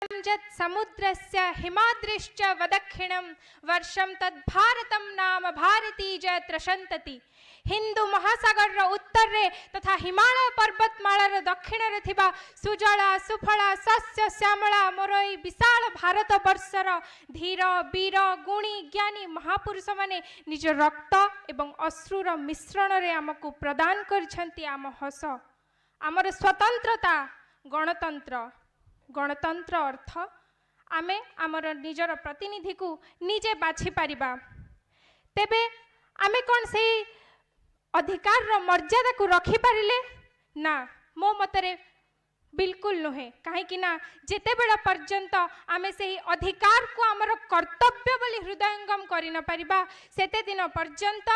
ଯତ୍ ସମୁଦ୍ରସ୍ୟ ହିମାଦ୍ରିଶ୍ଚ ବଦକ୍ଷିଣಂ ବର୍ଷಂ ତଦ୍ ଭାରତಂ ନାମ ଭାରତୀ ଯତ୍ର ସନ୍ତତି। ହିନ୍ଦୁ ମହାସାଗରର ଉତ୍ତରରେ ତଥା ହିମାଳୟ ପର୍ବତମାଳାର ଦକ୍ଷିଣରେ ଥିବା ସୁଜଳା ସୁଫଳା ଶସ୍ୟ ଶ୍ୟାମଳା ମୋର ଏଇ ବିଶାଳ ଭାରତ ବର୍ଷର ଧୀର, ବୀର, ଗୁଣୀ, ଜ୍ଞାନୀ ମହାପୁରୁଷମାନେ ନିଜ ରକ୍ତ ଏବଂ ଅଶ୍ରୁର ମିଶ୍ରଣରେ ଆମକୁ ପ୍ରଦାନ କରିଛନ୍ତି ଆମ ହସ, ଆମର ସ୍ୱତନ୍ତ୍ରତା, ଗଣତନ୍ତ୍ର। ଗଣତନ୍ତ୍ର ଅର୍ଥ ଆମେ ଆମର ନିଜର ପ୍ରତିନିଧିକୁ ନିଜେ ବାଛିପାରିବା। ତେବେ ଆମେ କ'ଣ ସେଇ ଅଧିକାରର ମର୍ଯ୍ୟାଦାକୁ ରଖିପାରିଲେ? ନା, ମୋ ମତରେ ବିଲକୁଲ ନୁହେଁ। କାହିଁକି ନା ଯେତେବେଳ ପର୍ଯ୍ୟନ୍ତ ଆମେ ସେହି ଅଧିକାରକୁ ଆମର କର୍ତ୍ତବ୍ୟ ବୋଲି ହୃଦୟଙ୍ଗମ କରିନପାରିବା, ସେତେ ଦିନ ପର୍ଯ୍ୟନ୍ତ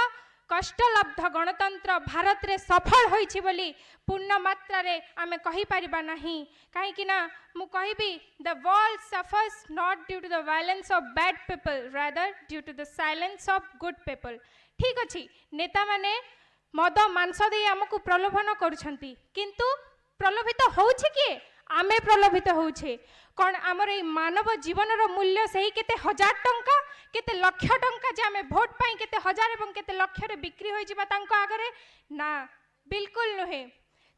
କଷ୍ଟଲବ୍ଧ ଗଣତନ୍ତ୍ର ଭାରତରେ ସଫଳ ହୋଇଛି ବୋଲି ପୂର୍ଣ୍ଣ ମାତ୍ରାରେ ଆମେ କହିପାରିବା ନାହିଁ। କାହିଁକି ନା ମୁଁ କହିବି, the world suffers not due to the violence of bad people, rather due to the silence of good people. ଠିକ୍ ଅଛି, ନେତାମାନେ ମଦ ମାଂସ ଦେଇ ଆମକୁ ପ୍ରଲୋଭନ କରୁଛନ୍ତି, କିନ୍ତୁ ପ୍ରଲୋଭିତ ହେଉଛି କିଏ? ଆମେ ପ୍ରଲୋଭିତ ହେଉଛେ। କ'ଣ ଆମର ଏଇ ମାନବ ଜୀବନର ମୂଲ୍ୟ ସେହି କେତେ ହଜାର ଟଙ୍କା, କେତେ ଲକ୍ଷ ଟଙ୍କା ଯେ ଆମେ ଭୋଟ ପାଇଁ କେତେ ହଜାର ଏବଂ କେତେ ଲକ୍ଷରେ ବିକ୍ରି ହୋଇଯିବା ତାଙ୍କ ଆଗରେ? ନା, ବିଲକୁଲ ନୁହେଁ।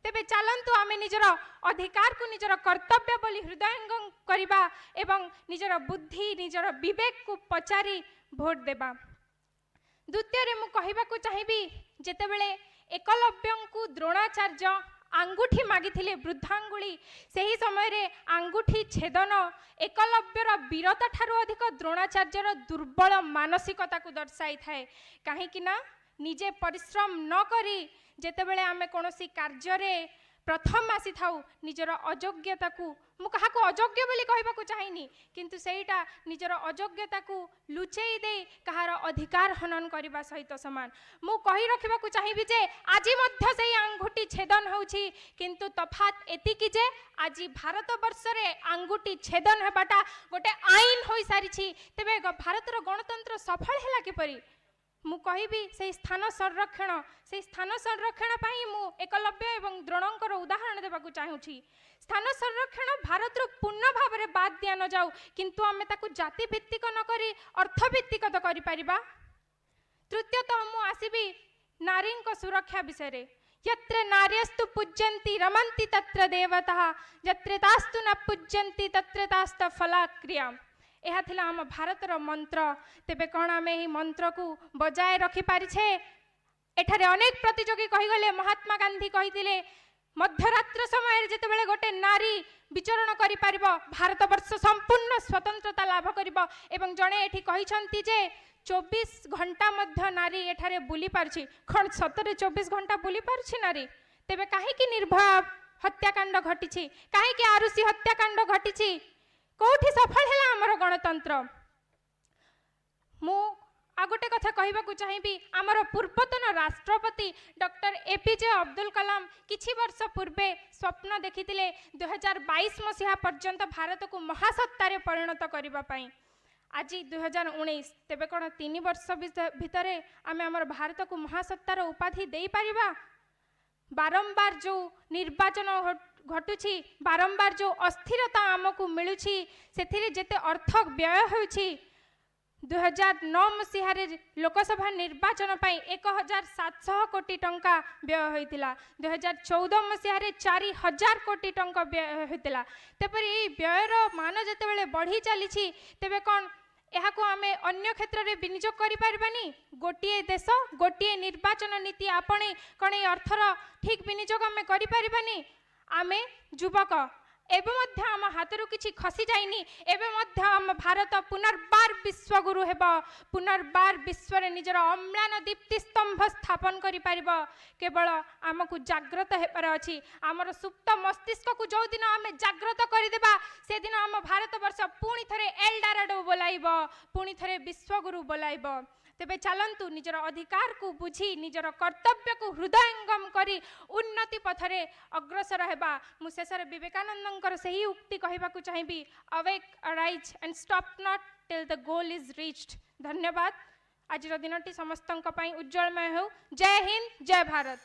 ତେବେ ଚାଲନ୍ତୁ, ଆମେ ନିଜର ଅଧିକାରକୁ ନିଜର କର୍ତ୍ତବ୍ୟ ବୋଲି ହୃଦୟଙ୍ଗମ କରିବା ଏବଂ ନିଜର ବୁଦ୍ଧି, ନିଜର ବିବେକକୁ ପଚାରି ଭୋଟ ଦେବା। ଦ୍ୱିତୀୟରେ ମୁଁ କହିବାକୁ ଚାହିଁବି, ଯେତେବେଳେ ଏକଲବ୍ୟଙ୍କୁ ଦ୍ରୋଣାଚାର୍ଯ୍ୟ ଆଙ୍ଗୁଠି ମାଗିଥିଲେ, ବୃଦ୍ଧାଙ୍ଗୁଳି, ସେହି ସମୟରେ ଆଙ୍ଗୁଠି ଛେଦନ ଏକଲବ୍ୟର ବୀରତା ଠାରୁ ଅଧିକ ଦ୍ରୋଣାଚାର୍ଯ୍ୟର ଦୁର୍ବଳ ମାନସିକତାକୁ ଦର୍ଶାଇଥାଏ। କାହିଁକି ନା ନିଜେ ପରିଶ୍ରମ ନ କରି ଯେତେବେଳେ ଆମେ କୌଣସି କାର୍ଯ୍ୟରେ ପ୍ରଥମ ଆସିଥାଉ, ନିଜର ଅଯୋଗ୍ୟତାକୁ, ମୁଁ କାହାକୁ ଅଯୋଗ୍ୟ ବୋଲି କହିବାକୁ ଚାହିଁନି, କିନ୍ତୁ ସେଇଟା ନିଜର ଅଯୋଗ୍ୟତାକୁ ଲୁଚେଇ ଦେଇ କାହାର ଅଧିକାର ହନନ କରିବା ସହିତ ସମାନ। ମୁଁ କହି ରଖିବାକୁ ଚାହିଁବି ଯେ ଆଜି ମଧ୍ୟ ସେଇ ଆଙ୍ଗୁଠି ଛେଦନ ହେଉଛି, କିନ୍ତୁ ତଫାତ୍ ଏତିକି ଯେ ଆଜି ଭାରତବର୍ଷରେ ଆଙ୍ଗୁଠି ଛେଦନ ହେବାଟା ଗୋଟେ ଆଇନ ହୋଇସାରିଛି। ତେବେ ଭାରତର ଗଣତନ୍ତ୍ର ସଫଳ ହେଲା କିପରି? ମୁଁ କହିବି, ସେଇ ସ୍ଥାନ ସଂରକ୍ଷଣ। ସେଇ ସ୍ଥାନ ସଂରକ୍ଷଣ ପାଇଁ ମୁଁ ଏକଲବ୍ୟ ଏବଂ ଦ୍ରୋଣଙ୍କର ଉଦାହରଣ ଦେବାକୁ ଚାହୁଁଛି। ସ୍ଥାନ ସଂରକ୍ଷଣ ଭାରତରୁ ପୂର୍ଣ୍ଣ ଭାବରେ ବାଦ ଦିଆ ନଯାଉ, କିନ୍ତୁ ଆମେ ତାକୁ ଜାତି ଭିତ୍ତିକ ନ କରି ଅର୍ଥଭିତ୍ତିକ ତ କରିପାରିବା। ତୃତୀୟତଃ ମୁଁ ଆସିବି ନାରୀଙ୍କ ସୁରକ୍ଷା ବିଷୟରେ। यत्र नार्यस्तु पूज्यन्ति रमन्ति तत्र देवताः, यत्र तास्तु न पूज्यन्ति तत्र तास्त फलाक्रिया। ଏହା ଥିଲା ଆମ ଭାରତର ମନ୍ତ୍ର। ତେବେ କ'ଣ ଆମେ ଏହି ମନ୍ତ୍ରକୁ ବଜାୟ ରଖିପାରିଛେ? ଏଠାରେ ଅନେକ ପ୍ରତିଯୋଗୀ କହିଗଲେ, ମହାତ୍ମା ଗାନ୍ଧୀ କହିଥିଲେ, ମଧ୍ୟରାତ୍ର ସମୟରେ ଯେତେବେଳେ ଗୋଟେ ନାରୀ ବିଚରଣ କରିପାରିବ, ଭାରତବର୍ଷ ସମ୍ପୂର୍ଣ୍ଣ ସ୍ୱତନ୍ତ୍ରତା ଲାଭ କରିବ। ଏବଂ ଜଣେ ଏଠି କହିଛନ୍ତି ଯେ 24 ଘଣ୍ଟା ମଧ୍ୟ ନାରୀ ଏଠାରେ ବୁଲି ପାରୁଛି। କ'ଣ ସତରେ 24 ଘଣ୍ଟା ବୁଲି ପାରୁଛି ନାରୀ? ତେବେ କାହିଁକି ନିର୍ଭୟା ହତ୍ୟାକାଣ୍ଡ ଘଟିଛି? କାହିଁକି ଆରୁଷି ହତ୍ୟାକାଣ୍ଡ ଘଟିଛି? କୋଉଠି ସଫଳ ହେଲା ଆମର ଗଣତନ୍ତ୍ର? ମୁଁ ଆଉ ଗୋଟେ କଥା କହିବାକୁ ଚାହିଁବି। ଆମର ପୂର୍ବତନ ରାଷ୍ଟ୍ରପତି ଡକ୍ଟର ଏପିଜେ ଅବଦୁଲ କଲାମ କିଛି ବର୍ଷ ପୂର୍ବେ ସ୍ୱପ୍ନ ଦେଖିଥିଲେ 2022 ମସିହା ପର୍ଯ୍ୟନ୍ତ ଭାରତକୁ ମହାସତ୍ତାରେ ପରିଣତ କରିବା ପାଇଁ। ଆଜି 2019। ତେବେ କ'ଣ 3 ବର୍ଷ ଭିତରେ ଆମେ ଆମର ଭାରତକୁ ମହାସତ୍ତାର ଉପାଧି ଦେଇପାରିବା? ବାରମ୍ବାର ଯେଉଁ ନିର୍ବାଚନ ଘଟୁଛି, ବାରମ୍ବାର ଯେଉଁ ଅସ୍ଥିରତା ଆମକୁ ମିଳୁଛି, ସେଥିରେ ଯେତେ ଅର୍ଥ ବ୍ୟୟ ହେଉଛି, 2009 ମସିହାରେ ଲୋକସଭା ନିର୍ବାଚନ ପାଇଁ 1700 କୋଟି ଟଙ୍କା ବ୍ୟୟ ହୋଇଥିଲା। 2014 ମସିହାରେ 4000 କୋଟି ଟଙ୍କା ବ୍ୟୟ ହୋଇଥିଲା। ତେପରି ଏଇ ବ୍ୟୟର ମାନ ଯେତେବେଳେ ବଢ଼ି ଚାଲିଛି, ତେବେ କ'ଣ ଏହାକୁ ଆମେ ଅନ୍ୟ କ୍ଷେତ୍ରରେ ବିନିଯୋଗ କରିପାରିବାନି? ଗୋଟିଏ ଦେଶ ଗୋଟିଏ ନିର୍ବାଚନ ନୀତି ଆପଣେଇ କ'ଣ ଏଇ ଅର୍ଥର ଠିକ୍ ବିନିଯୋଗ ଆମେ କରିପାରିବାନି? ଆମେ ଯୁବକ, ଏବେ ମଧ୍ୟ ଆମ ହାତରୁ କିଛି ଖସି ଯାଇନି। ଏବେ ମଧ୍ୟ ଆମ ଭାରତ ପୁନର୍ବାର ବିଶ୍ୱଗୁରୁ ହେବ, ପୁନର୍ବାର ବିଶ୍ୱରେ ନିଜର ଅମ୍ଳାନ ଦୀପ୍ତି ସ୍ତମ୍ଭ ସ୍ଥାପନ କରିପାରିବ। କେବଳ ଆମକୁ ଜାଗ୍ରତ ହେବାର ଅଛି। ଆମର ସୁପ୍ତ ମସ୍ତିଷ୍କକୁ ଯେଉଁଦିନ ଆମେ ଜାଗ୍ରତ କରିଦେବା, ସେଦିନ ଆମ ଭାରତବର୍ଷ ପୁଣି ଥରେ ଏଲଡାରାଡୋ ବୋଲାଇବ, ପୁଣି ଥରେ ବିଶ୍ୱଗୁରୁ ବୋଲାଇବ। ତେବେ ଚାଲନ୍ତୁ, ନିଜର ଅଧିକାରକୁ ବୁଝି, ନିଜର କର୍ତ୍ତବ୍ୟକୁ ହୃଦୟଙ୍ଗମ କରି ଉନ୍ନତି ପଥରେ ଅଗ୍ରସର ହେବା। ମୁଁ ଶେଷରେ ବିବେକାନନ୍ଦଙ୍କର ସେହି ଉକ୍ତି କହିବାକୁ ଚାହିଁବି, "Awake, arise and stop not till the goal is reached." ଧନ୍ୟବାଦ। ଆଜିର ଦିନଟି ସମସ୍ତଙ୍କ ପାଇଁ ଉଜ୍ଜଳମୟ ହେଉ। ଜୟ ହିନ୍ଦ, ଜୟ ଭାରତ।